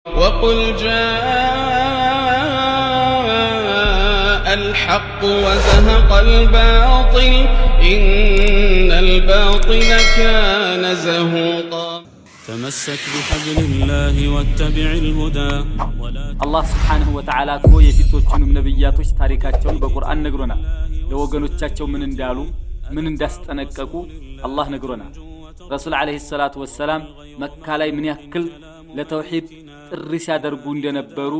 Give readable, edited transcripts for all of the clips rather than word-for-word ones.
وقل جاء الحق وزهق الباطل إن الباطل كان زهوقا. تمسك بحبل الله واتبع الهدى ولا አላህ ስብሓንሁ ወተዓላ እኮ የፊቶቹንም ነቢያቶች ታሪካቸውን በቁርአን ነግሮናል። ለወገኖቻቸው ምን እንዳሉ፣ ምን እንዳስጠነቀቁ አላህ ነግሮናል። ረሱል ዓለይሂ ሰላቱ ወሰላም መካ ላይ ምን ያክል ለተውሂድ ጥሪ ሲያደርጉ እንደነበሩ፣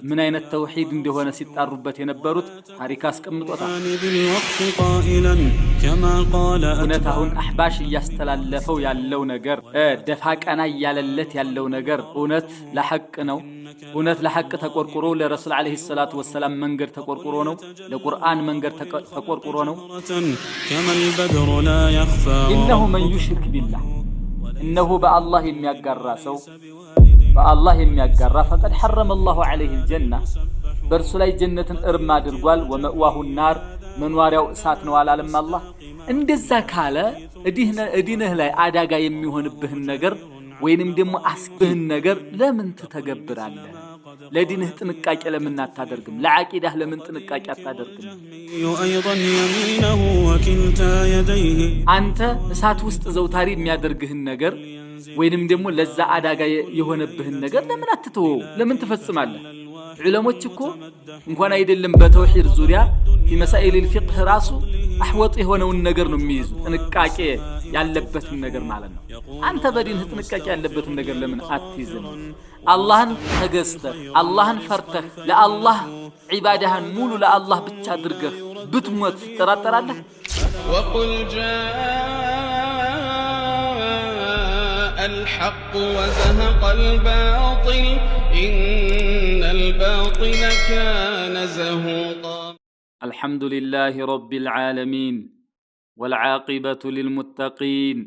ምን አይነት ተውሂድ እንደሆነ ሲጣሩበት የነበሩት ታሪክ አስቀምጦታል። بالوقت قائلا كما قال እውነት አሁን አሕባሽ እያስተላለፈው ያለው ነገር፣ ደፋ ቀና እያለለት ያለው ነገር እውነት ለሐቅ ነው? እውነት ለሐቅ ተቆርቁሮ፣ ለረሱል ዓለይሂ ሰላቱ ወሰላም መንገድ ተቆርቁሮ ነው? ለቁርአን መንገድ ተቆርቁሮ ነው? كما البدر لا يخفى. إنه من يشرك بالله፣ እነሆ በአላህ የሚያጋራ ሰው፣ በአላህ የሚያጋራ፣ فقد حرم الله عليه الجنة፣ በእርሱ ላይ ጀነትን እርም አድርጓል። ومأواه النار፣ መኗሪያው እሳት ነው አላለም አላህ? እንደዛ ካለ እዲንህ ላይ አደጋ የሚሆንብህን ነገር ወይንም ደግሞ አስብህን ነገር ለምን ትተገብራለህ? ለዲንህ ጥንቃቄ ለምን አታደርግም? ለዓቂዳህ ለምን ጥንቃቄ አታደርግም? أيضا يمينه وكلتا يديه. አንተ እሳት ውስጥ ዘውታሪ የሚያደርግህን ነገር ወይንም ደግሞ ለዛ አደጋ የሆነብህን ነገር ለምን አትተወው? ለምን ትፈጽማለህ? ዑለሞች እኮ እንኳን አይደለም በተውሂድ ዙሪያ في مسائل الفقه ራሱ أحوط የሆነውን ነገር ነው የሚይዙ፣ ጥንቃቄ ያለበትን ነገር ማለት ነው። አንተ በዲንህ ጥንቃቄ ያለበትን ነገር ለምን አትይዝም? አላህን ተገዝተህ፣ አላህን ፈርተህ፣ ለአላህ ዒባዳህን ሙሉ ለአላህ ብቻ አድርገህ ብትሞት ትጠራጠራለህ? وقل جاء الحق وزهق الباطل إن الباطل كان زهوقا. الحمد لله رب العالمين، والعاقبة للمتقين،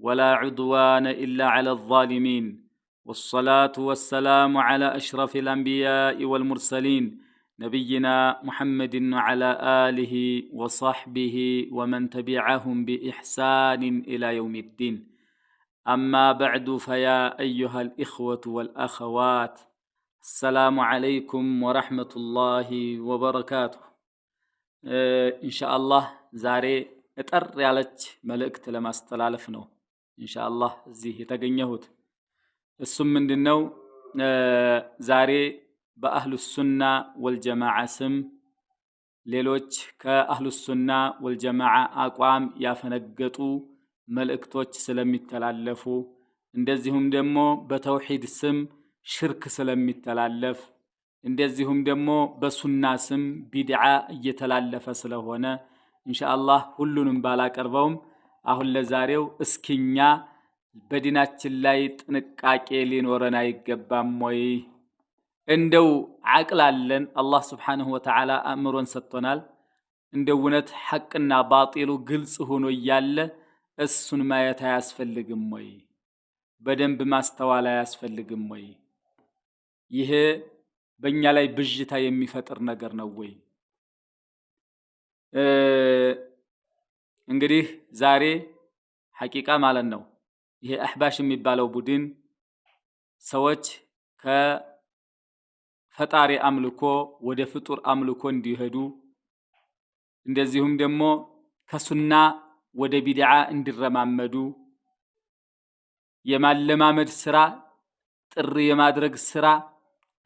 ولا عدوان إلا على الظالمين، والصلاة والسلام على أشرف الأنبياء والمرسلين، نبينا محمد وعلى آله وصحبه ومن تبعهم بإحسان إلى يوم الدين. أما بعد، فيا أيها الإخوة والأخوات، السلام عليكم ورحمة الله وبركاته. ኢንሻአላህ ዛሬ እጠር ያለች መልእክት ለማስተላለፍ ነው ኢንሻአላህ እዚህ የተገኘሁት። እሱም ምንድነው? ዛሬ በአህሉ ሱና ወልጀማዓ ስም ሌሎች ከአህሉ ሱና ወልጀማዓ አቋም ያፈነገጡ መልእክቶች ስለሚተላለፉ፣ እንደዚሁም ደግሞ በተውሂድ ስም ሽርክ ስለሚተላለፍ፣ እንደዚሁም ደግሞ በሱና ስም ቢድዓ እየተላለፈ ስለሆነ፣ ኢንሻአላህ ሁሉንም ባላቀርበውም አሁን ለዛሬው እስኪኛ በዲናችን ላይ ጥንቃቄ ሊኖረን አይገባም ወይ? እንደው አቅል አለን፣ አላህ ስብሓንሁ ወተዓላ አእምሮን ሰጥቶናል። እንደው እውነት ሐቅና ባጢሉ ግልጽ ሆኖ እያለ እሱን ማየት አያስፈልግም ወይ? በደንብ ማስተዋል አያስፈልግም ወይ? ይሄ በእኛ ላይ ብዥታ የሚፈጥር ነገር ነው ወይ? እንግዲህ ዛሬ ሐቂቃ ማለት ነው ይሄ አሕባሽ የሚባለው ቡድን ሰዎች ከፈጣሪ አምልኮ ወደ ፍጡር አምልኮ እንዲሄዱ፣ እንደዚሁም ደግሞ ከሱና ወደ ቢድዓ እንዲረማመዱ የማለማመድ ስራ፣ ጥሪ የማድረግ ስራ፣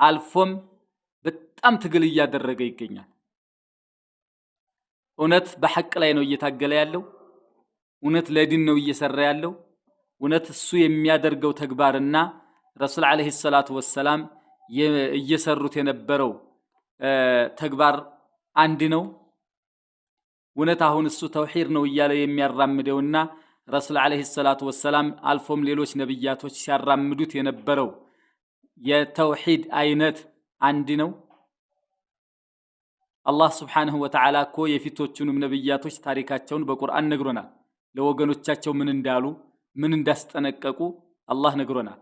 አልፎም በጣም ትግል እያደረገ ይገኛል። እውነት በሐቅ ላይ ነው እየታገለ ያለው? እውነት ለዲን ነው እየሰራ ያለው? እውነት እሱ የሚያደርገው ተግባርና ረሱል ዓለይሂ ሰላቱ ወሰላም እየሰሩት የነበረው ተግባር አንድ ነው? እውነት አሁን እሱ ተውሂድ ነው እያለ የሚያራምደውና ረሱል ዓለይሂ ሰላቱ ወሰላም አልፎም ሌሎች ነቢያቶች ሲያራምዱት የነበረው የተውሂድ አይነት አንድ ነው? አላህ ስብሓንሁ ወተዓላ እኮ የፊቶቹንም ነቢያቶች ታሪካቸውን በቁርአን ነግሮናል። ለወገኖቻቸው ምን እንዳሉ፣ ምን እንዳስጠነቀቁ አላህ ነግሮናል።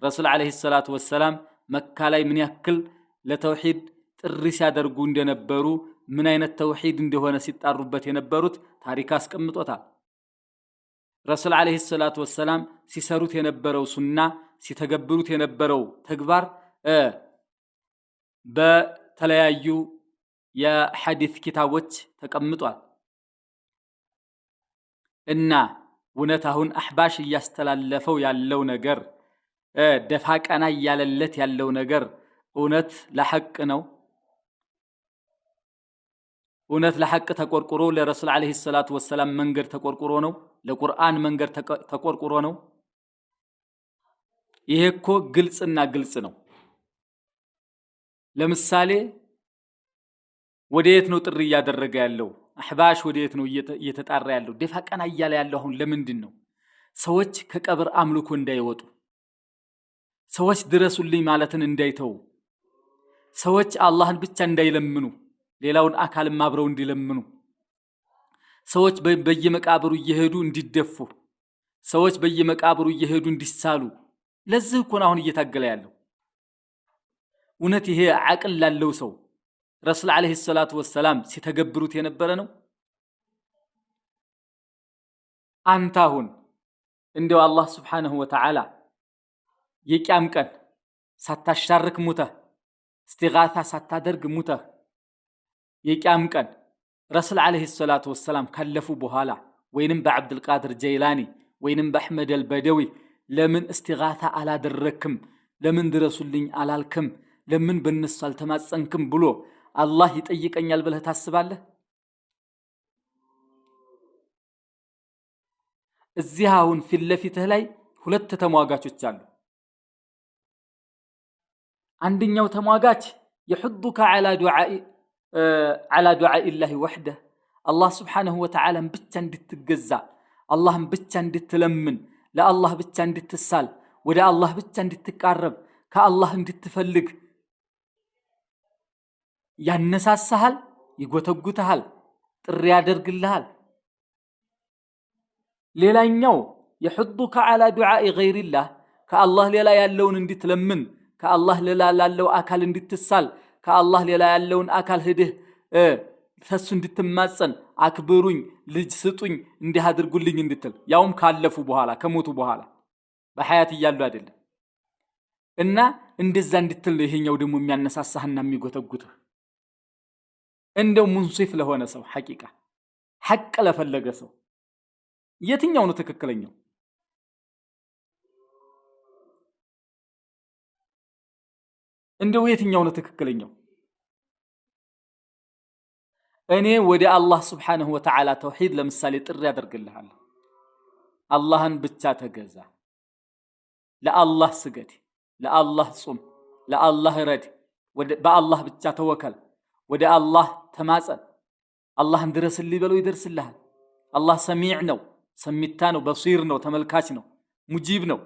ረሱል ዓለይሂ ሰላቱ ወሰላም መካ ላይ ምን ያክል ለተውሂድ ጥሪ ሲያደርጉ እንደነበሩ፣ ምን አይነት ተውሂድ እንደሆነ ሲጣሩበት የነበሩት ታሪክ አስቀምጦታል። ረሱል ዓለይሂ ሰላቱ ወሰላም ሲሰሩት የነበረው ሱና፣ ሲተገብሩት የነበረው ተግባር በተለያዩ የሐዲስ ኪታቦች ተቀምጧል። እና እውነት አሁን አሕባሽ እያስተላለፈው ያለው ነገር ደፋ ቀና እያለለት ያለው ነገር እውነት ለሐቅ ነው? እውነት ለሐቅ ተቆርቁሮ ለረሱል ዓለይሂ ሰላቱ ወሰላም መንገድ ተቆርቁሮ ነው? ለቁርአን መንገድ ተቆርቁሮ ነው? ይሄ እኮ ግልጽና ግልጽ ነው። ለምሳሌ ወደየት ነው ጥሪ እያደረገ ያለው? አሕባሽ ወደየት ነው እየተጣራ ያለው? ደፋ ቀና እያለ ያለው አሁን ለምንድን ነው? ሰዎች ከቀብር አምልኮ እንዳይወጡ፣ ሰዎች ድረሱልኝ ማለትን እንዳይተዉ፣ ሰዎች አላህን ብቻ እንዳይለምኑ ሌላውን አካልም አብረው እንዲለምኑ፣ ሰዎች በየመቃብሩ እየሄዱ እንዲደፉ፣ ሰዎች በየመቃብሩ እየሄዱ እንዲሳሉ፣ ለዚህ እኮ ነው አሁን እየታገለ ያለው። እውነት ይሄ ዓቅል ላለው ሰው ረሱል ዓለይሂ ሰላቱ ወሰላም ሲተገብሩት የነበረ ነው? አንተ አሁን እንደው አላህ ስብሓነሁ ወተዓላ የቂያም ቀን ሳታሻርክ ሙተህ፣ እስቲጋታ ሳታደርግ ሙተህ፣ የቂያም ቀን ረሱል ዓለይሂ ሰላቱ ወሰላም ካለፉ በኋላ ወይንም በዓብድልቃድር ጀይላኒ ወይንም በአሕመድ አልበደዊ ለምን እስቲጋታ አላደረክም? ለምን ድረሱልኝ አላልክም? ለምን በእነሱ አልተማጸንክም ብሎ አላህ ይጠይቀኛል ብለህ ታስባለህ? እዚህ አሁን ፊት ለፊትህ ላይ ሁለት ተሟጋቾች አሉ። አንደኛው ተሟጋች የሑዱከ ዐላ ዱዓኢላሂ ወሕደህ፣ አላህ ስብሓነሁ ወተዓላን ብቻ እንድትገዛ፣ አላህን ብቻ እንድትለምን፣ ለአላህ ብቻ እንድትሳል፣ ወደ አላህ ብቻ እንድትቃረብ፣ ከአላህ እንድትፈልግ ያነሳሳሃል፣ ይጎተጉተሃል፣ ጥሪ ያደርግልሃል። ሌላኛው የሑዱከ ዐላ ዱዓኢ ገይሪላህ፣ ከአላህ ሌላ ያለውን እንድትለምን፣ ከአላህ ሌላ ላለው አካል እንድትሳል፣ ከአላህ ሌላ ያለውን አካል ሂደህ ተሱ እንድትማጸን፣ አክብሩኝ፣ ልጅ ስጡኝ፣ እንዲህ አድርጉልኝ እንድትል፣ ያውም ካለፉ በኋላ ከሞቱ በኋላ በሐያት እያሉ አይደለም። እና እንደዛ እንድትል ነው ይሄኛው ደግሞ የሚያነሳሳህና የሚጎተጉትህ። እንደው ሙንሲፍ ለሆነ ሰው ሐቂቃ ሐቅ ለፈለገ ሰው የትኛው ነው ትክክለኛው? እንደው የትኛው ነው ትክክለኛው? እኔ ወደ አላህ ስብሓነሁ ወተዓላ ተውሂድ ለምሳሌ ጥሪ ያደርግልሃለሁ። አላህን ብቻ ተገዛ፣ ለአላህ ስገድ፣ ለአላህ ጹም፣ ለአላህ ረድ፣ በአላህ ብቻ ተወከል፣ ወደ አላህ ተማጸን፣ አላህን ድረስልኝ በለው ይደርስልሃል። አላህ ሰሚዕ ነው፣ ሰሚታ ነው፣ በሲር ነው፣ ተመልካች ነው፣ ሙጂብ ነው።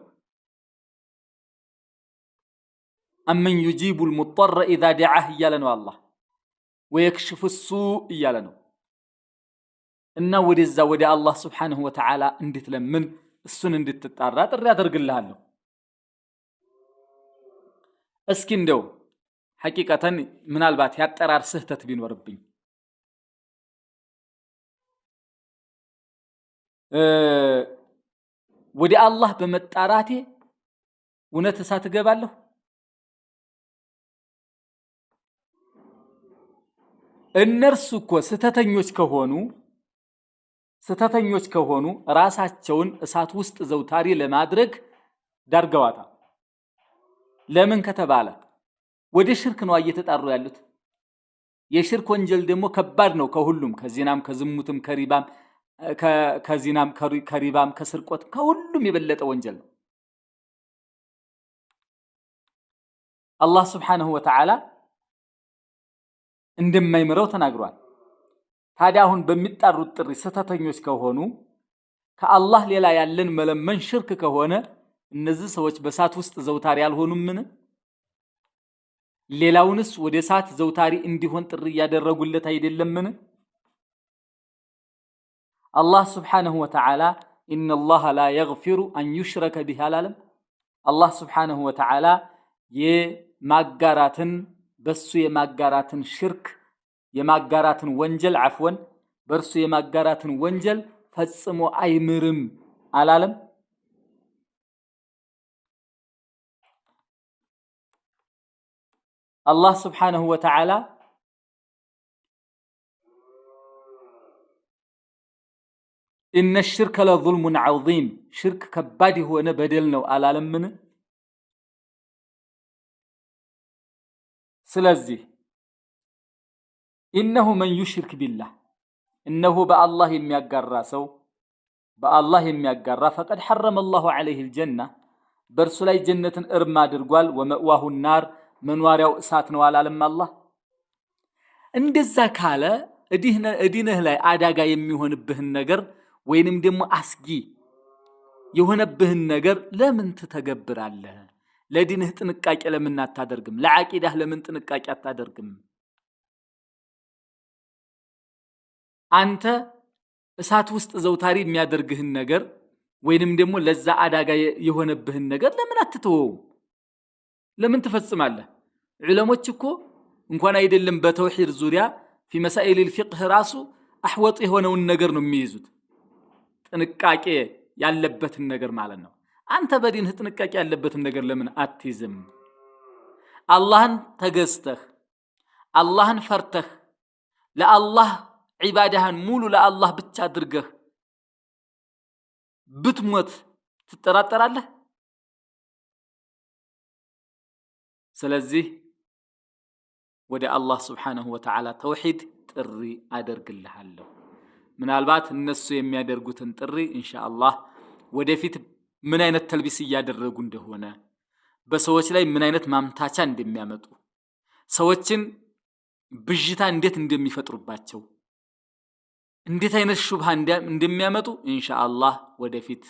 أمن يجيب المضطر إذا دعاه እያለ ነው አላህ። ويكشف السوء እያለ ነው። እና ወደዛ ወደ አላህ ስብሓነሁ ወተዓላ እንድትለምን እሱን እንድትጣራ ጥሪ አደርግልሃለሁ። እስኪ እንደው ሐቂቀተን ምናልባት ያጠራር ስህተት ቢኖርብኝ ወደ አላህ በመጣራቴ እውነት እሳት እገባለሁ? እነርሱ እኮ ስህተተኞች ከሆኑ ራሳቸውን እሳት ውስጥ ዘውታሪ ለማድረግ ዳርገዋታል። ለምን ከተባለ ወደ ሽርክ ነው እየተጣሩ ያሉት። የሽርክ ወንጀል ደግሞ ከባድ ነው ከሁሉም፣ ከዚናም፣ ከዝሙትም፣ ከሪባም፣ ከዚናም፣ ከሪባም፣ ከስርቆት ከሁሉም የበለጠ ወንጀል ነው። አላህ ስብሓነሁ ወተዓላ እንደማይምረው ተናግሯል። ታዲያ አሁን በሚጣሩት ጥሪ ስህተተኞች ከሆኑ፣ ከአላህ ሌላ ያለን መለመን ሽርክ ከሆነ እነዚህ ሰዎች በእሳት ውስጥ ዘውታሪ አልሆኑምን? ሌላውንስ ወደ እሳት ዘውታሪ እንዲሆን ጥሪ እያደረጉለት አይደለምን? አላህ ስብሓነሁ ወተዓላ إن الله لا يغفر أن يشرك به አላለም? አላህ ስብሓነሁ ወተዓላ የማጋራትን፣ በሱ የማጋራትን ሽርክ፣ የማጋራትን ወንጀል፣ ዓፍወን፣ በእርሱ የማጋራትን ወንጀል ፈጽሞ አይምርም አላለም? አላህ ስብሓነሁ ወተዓላ ኢነ ሽርከ ለዙልሙን ዐዚም ሽርክ ከባድ የሆነ በደል ነው አላለምን? ስለዚህ إنه من يشرك بالله እነሆ በአላህ የሚያጋራ ሰው በአላህ የሚያጋራ فقد حرم الله عليه الجنة በእርሱ ላይ ጀነትን እርም አድርጓል። ومأواه النار መኗሪያው እሳት ነው አላለም አላህ? እንደዛ ካለ እዲንህ ላይ አዳጋ የሚሆንብህን ነገር ወይንም ደግሞ አስጊ የሆነብህን ነገር ለምን ትተገብራለህ? ለዲንህ ጥንቃቄ ለምን አታደርግም? ለዓቂዳህ ለምን ጥንቃቄ አታደርግም? አንተ እሳት ውስጥ ዘውታሪ የሚያደርግህን ነገር ወይንም ደግሞ ለዛ አዳጋ የሆነብህን ነገር ለምን አትተወውም? ለምን ትፈጽማለህ? ዑለሞች እኮ እንኳን አይደለም በተውሂድ ዙሪያ في مسائل الفقه ራሱ أحوط የሆነውን ነገር ነው የሚይዙት፣ ጥንቃቄ ያለበትን ነገር ማለት ነው። አንተ በዲንህ ጥንቃቄ ያለበትን ነገር ለምን አትይዝም? አላህን ተገዝተህ አላህን ፈርተህ ለአላህ ዒባዳህን ሙሉ ለአላህ ብቻ አድርገህ ብትሞት ትጠራጠራለህ? ስለዚህ ወደ አላህ ስብሓነሁ ወተዓላ ተውሂድ ጥሪ አደርግልሃለሁ። ምናልባት እነሱ የሚያደርጉትን ጥሪ ኢንሻአላህ ወደፊት ምን አይነት ተልቢስ እያደረጉ እንደሆነ፣ በሰዎች ላይ ምን አይነት ማምታቻ እንደሚያመጡ፣ ሰዎችን ብዥታ እንዴት እንደሚፈጥሩባቸው፣ እንዴት አይነት ሹብሃ እንደሚያመጡ ኢንሻአላህ ወደፊት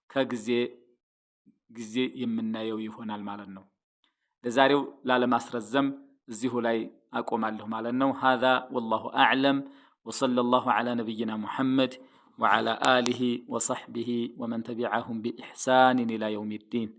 ከጊዜ ጊዜ የምናየው ይሆናል ማለት ነው። ለዛሬው ላለማስረዘም እዚሁ ላይ አቆማለሁ ማለት ነው። ሀዛ ወላሁ አዕለም ወሰለላሁ ዐላ ነቢይና ሙሐመድ ወዐላ አሊሂ ወሰሕቢሂ ወመን ተቢዐሁም ቢኢሕሳንን ኢላ የውሚዲን።